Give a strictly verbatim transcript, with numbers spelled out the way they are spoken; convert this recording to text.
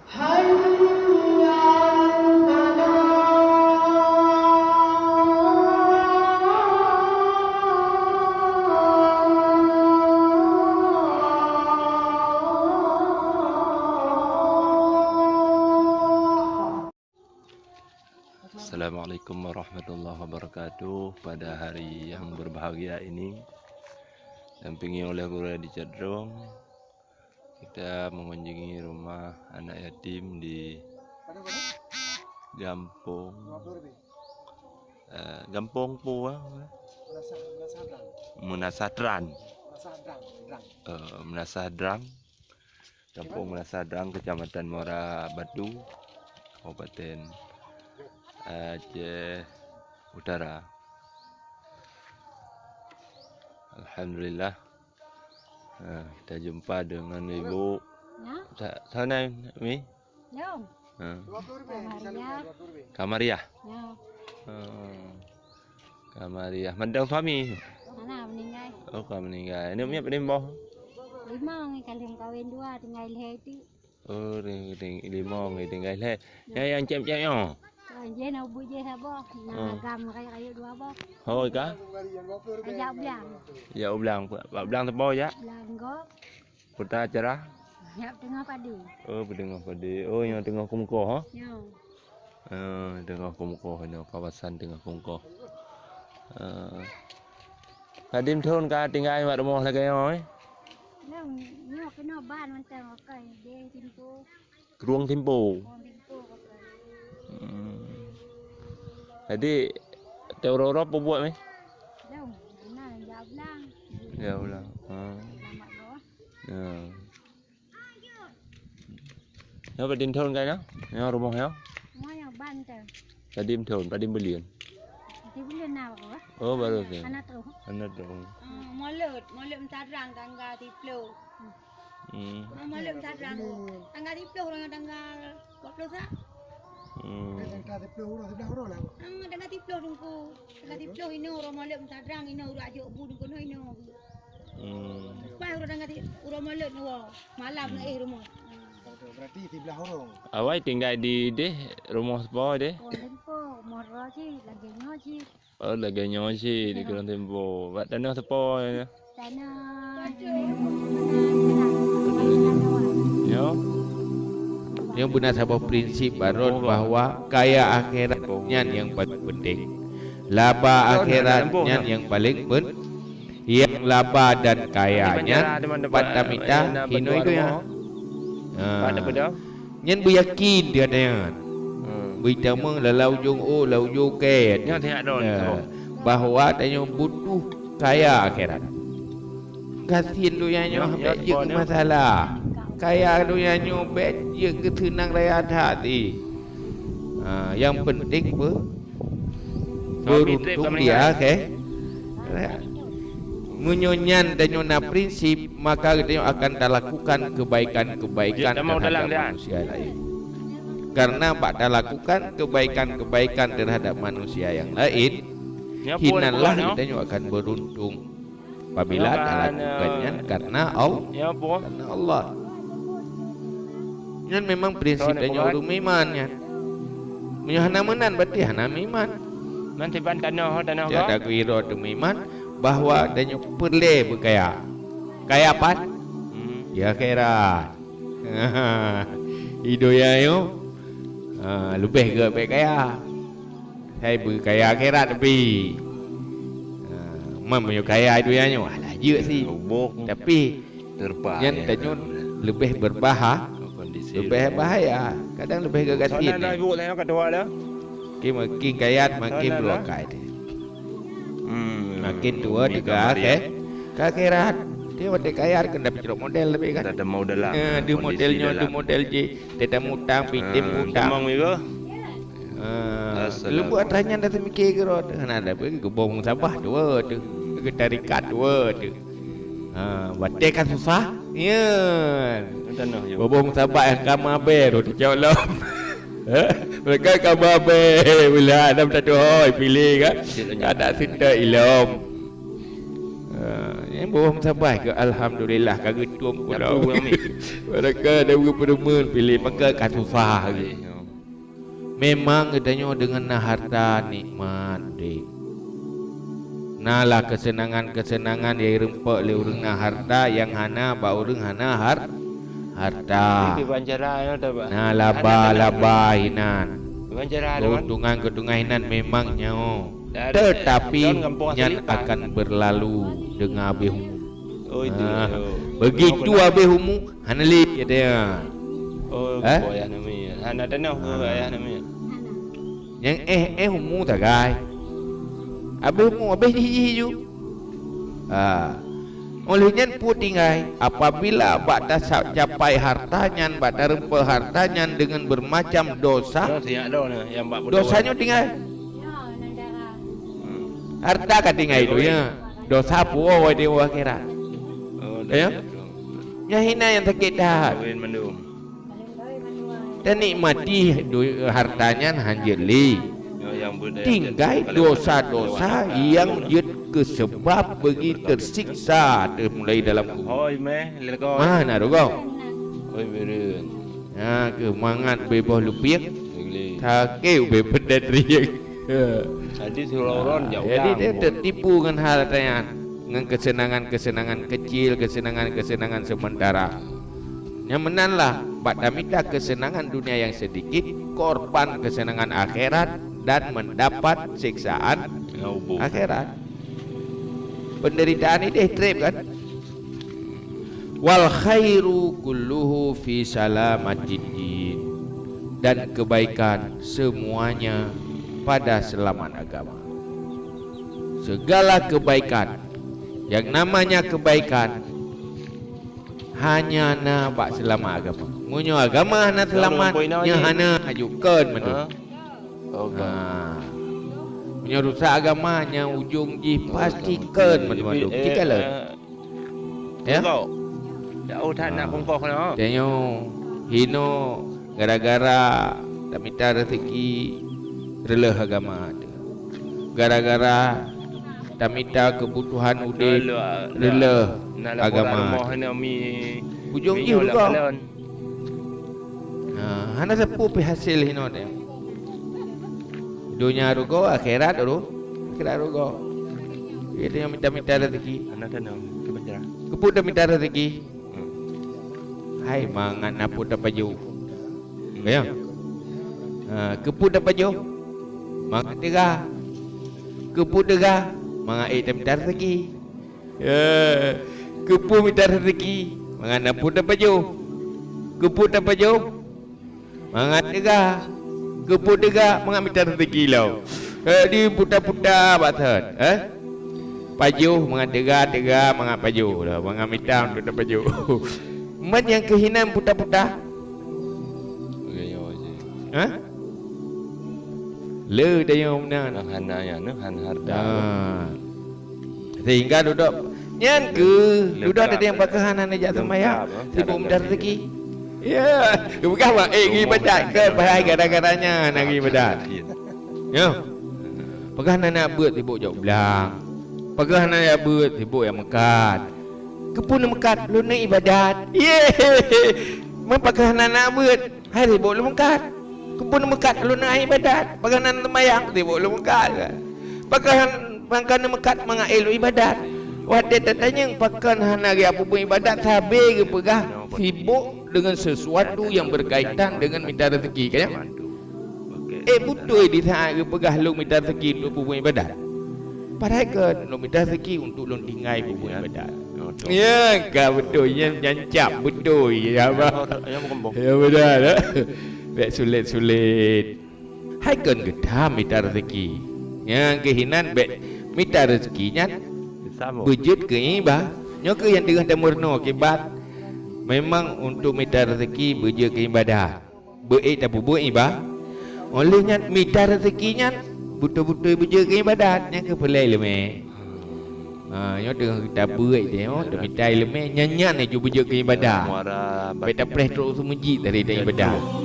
Hayya 'alal falah. Assalamualaikum warahmatullahi wabarakatuh. Pada hari yang berbahagia ini, dampingi oleh Guru Adi Cadrong, kita mengunjungi rumah anak yatim di Gampong, eh, Gampong Pu, eh? Meunasah Tran. Eh, Meunasah Drang. Gampong Meunasah Drang, Kecamatan Muara Batu, Kabupaten Aceh Utara. Alhamdulillah. Ha, kita jumpa dengan ibu. Ya. Sa-, sana, Mi? Lom. Ha. Kamariah. Kamariah. Ya. Ha. Kamariah. Mandang suami? Mana meninggal? Oh, ka meninggal. Ini miet padum boh? Lima ngai kaleng kawin dua, tinggai lhèe tu. Oh, ri-, ri-, limong ngai tinggai lhèe. Ya, yang cep-cep nyoe. Oh, je na ubu je saboh. Na Oh. Agam kayu-kayu dua boh. Hoi ka? Ajak blang. Ya, u blang. Bak blang teupeu ya? Blang go. Puta acara? Nyak teungoh padi. Oh, teungoh padi. Oh, nyang teungoh kumukoh, ha? Nyo. Oh, teungoh kumukoh nyoe, kawasan teungoh kumukoh. Ah. Padum thon ka tinggai bak rumoh lagèe nyoe, eh? Nyoe, nyoe keunoe ban mantong, okai, deh timpo. Ruang timpo. Ruang timpo, okai. Hmm. Jadi, teuh uroe-uroe peubuet meh? Dong, na jak blang. Jak blang. Ha. Selamat doa. Ya. Nyoe padum thon ka nyoe? Nyoe rumoh nyoe? Rumoh nyoe ban teuh. Padum thon, padum buleuen? Padum buleuen na baru, eh? Oh, baru tu. Hana troh. Hana troh. Ah, Molot, Molot Meunasah Drang tangga siploh. Hmm. Ah, Molot Meunasah Drang. Tangga siploh, ureueng tangga dua ploh sa. Hmm. Tangga siploh, ureueng siblah ureueng lah. Ah, tangga siploh Teungku. Tangga siploh inoe, ureueng Molot Meunasah Drang inoe, ureueng ajok bu Teungku inoe inoe. Hmm. Pas ureueng tangga ti-, ureueng Molot nyoe, malam Hmm. na éh rumoh. Berarti siblah ureueng. Awai tinggai di deh, rumoh sapo deh? Rumoh tempo, rumoh roh cit, lagèe nyoe cit. Oh, lagèe nyoe cit di Ruang Tempo. Bak tanoh sapo nyoe? Tanoh. Nyoe? Nyoe beuna saboh prinsip baron bahwa kaya akhirat nyan nyang paling penting. Laba akhirat nyan nyang paling pen-, nyang laba dan kaya nyan pat tamita hinoe donya. Ha. Nyan beuyakin di ateueh nyan. Hmm. Beuitamong lam ujong, oh, lam ujong kèe. Nyan sihat don. Ya. Bahwa tanyoe butuh kaya akhirat. Gasien donya nyoe bèk jeuet keu masalah. Kaya donya nyoe bèk jeuet keu seunang raya that. Ha, nyang penting peuh beruntung dia, oke? Meunyoe nyan tanyoe na prinsip, maka geutanyoe akan talakukan kebaikan-kebaikan terhadap manusia lain. Karena bak talakukan kebaikan-kebaikan terhadap manusia yang lain, hinanlah geutanyoe akan beruntung apabila talakukan nyan karena Al-, karena Allah. Nyan memang prinsip tanyoe ureueng meuiman nyan. Meunyoe hana meunan, berarti hana meuiman. Nanti ban tanoh, tanoh. Jadi, aku iro teu meuiman bahwa tanyoe peureulèe beukaya. Kaya pat? Hmm. Ya, akhirat. Di donya nyoe, ha, leubeh gèt bèk kaya. Hai beukaya akhirat tapi. Ha, man meunyoe kaya donya nyoe, alah jeuet sit. Tapi nyan tanyoe leubeh berbahaya, leubeh bahaya. Kadang leubeh geugaséh. Makin, makin kaya, makin beurokah. Hmm. Makin tuha teuka ke akhirat. Dia watèe kaya kan dapat cerok model lebih kan. Ada model lah. Eh, dia model nyoe, dia model je. Dia mutang, pinjam utang. Tamong juga. Ah, leubeh atra nyan dah teumiké keudroe teuh. Hana ada pun geuboh musabah dua teuh. Geutarikat dua teuh. Ha, watèe ka susah, nyan. Boh musabah nyang ka mabèe rot teucok lom. Mereka ka mabèe, bila ada minta tu hoi pilih kan. Ada sinta ilom. Ha, ya, Boh meusabai keu alhamdulillah ka geutueng pulo. Baraka ada geupeureumeun piléh maka ka susah lagèe nyoe. Memang geutanyoe deungon na harta nikmat udép. Na lah keuseunangan-keuseunangan nyang jirumpok lé ureuëng na harta nyang hana bak ureuëng hana har-, harta. Na laba-laba hinan. Keuntungan-keuntungan hinan memang nyoe. Tetapi nyan akan berlalu deungon habéh umu. Begitu habéh umu, hana lé, kata nyan. Oh, eh? Ayah nami. Hana tanoh ke ayah nami? Nyang éh-éh umu tagai. Habéh umu, habéh jih-jih ju. Ha. Oleh nyan peue tinggai, apabila bak tacapai harta nyan, bak tarumpok harta nyan deungon bermacam dosa, dosa nyoe tinggai. Harta ka tinggai donya. Dosa puwoe di akhirat. Ya? Nyang hina nyang sakét that. Tanikmati harta nyan hanjeuet lé. Tinggai dosa-dosa nyang jeuet keu seubab bagi teusiksa teumulai dalam kubu. Mana rugoe? Nah, keu mangat beuboh lupiek. Sakét ubé peudet riek. Jadi, jadi dia tertipu ngon hal nyan, ngon keuseunangan-keuseunangan keucil, keuseunangan-keuseunangan seumeuntara. Nyang meunan lah, bak tamita keuseunangan dunia nyang seudikit, korban keuseunangan akhirat dan mendapat siksaan akhirat. Penderitaan idéh treb kan? Wal khairu kulluhu fi salamatid din. Dan kebaikan semuanya pada selamat agama. Segala kebaikan, yang namanya kebaikan, hanya na bak seulamat agama. Meunyoe agama hana seulamat, nyan hana aju kon mandum. Ha. Meunyoe rusak agama, nyan ujong jih pasti kon mandum-mandum. Tika lôn. Ya? Jauh that nak bungkôh keunoe. Tanyoe hinoe gara-gara tamita rezeki reuleuh agama teuh. Gara-gara tamita keubutuhan udeb reuleuh agama teuh. Ujong jih rugoe. Ha, hana sapeue pih hasil hinoe teuh. Donya rugoe, akhirat ru-, akhirat rugoe. Jadi tanyoe mita-mita rezeki. Keupeue tamita rezeki? Hai mangat na peue tapajoh. Ya. Ha, keupeue tapajoh? Mangat teuga. Keupeue teuga? Mangat ék tamita rezeki. Ya. Keupeue mita rezeki? Mangat na peue tapajoh. Keupeue tapajoh? Mangat teuga. Keupeue teuga? Mangat mita rezeki lom. Eh, di puta-puta bak thon, eh? Pajoh mangat teuga, teuga mangat pajoh lah. Mangat mita untuk tapajoh. Man nyang keuhinan puta-puta. Ha? Le tanyoe meunan. Hana nyan, hana harta. Ha. Sehingga dudoe nyan keuh dudoe ada nyang pakon hana neujak seumayang, sibuk mita rezeki. Ya, bukan bak eh ibadat ke bahai gara-gara nyan lagi ibadat. Ya. Pakon hana neujak beuet sibuk jak blang. Pakon hana neujak beuet sibuk jak meukat. Keupeue neumeukat lôn ibadat. Ye. Pakon hana neujak beuet. Hai sibuk lôn meukat. Keupeue neumeukat lôn ibadat. Pakon hana neuseumayang sibuk lôn meukat. Pakon, pakon neumeukat mangat ék lôn ibadat. Watée tatanyong pakon hana geupeubeuet ibadat sabe geupeugah sibuk dengan sesuatu yang berkaitan dengan mita rezeki kan? Eh beutôi di saat geupeugah lôn mita rezeki untuk peubeuet ibadat. Padahai kan lôn mita rezeki untuk lôn tinggai peubeuet ibadat. Ya, ka beutôi nyan nyancap beutôi ya bah. Ya beudôh. Bék sulet-sulet. Hai kon geutam mita rezeki. Nyang keuhinan bék mita rezeki nyan beujeuet keu iba. Nyoe keuh nyang teungoh tameurunoe kiban. Memang untuk mita rezeki beujeuet keu ibadat. Beuék tapeubeuet iba. Oleh nyan mita rezeki nyan beutôi-beutôi beujeuet keu ibadat nyang keupeulai leumé. Ha, nyoe teungoh kita beuet deh, oh, tamita ileumé nyan nyan laju beujeuet keu ibadat. Bék tapreh trok seumeujid dari ibadat.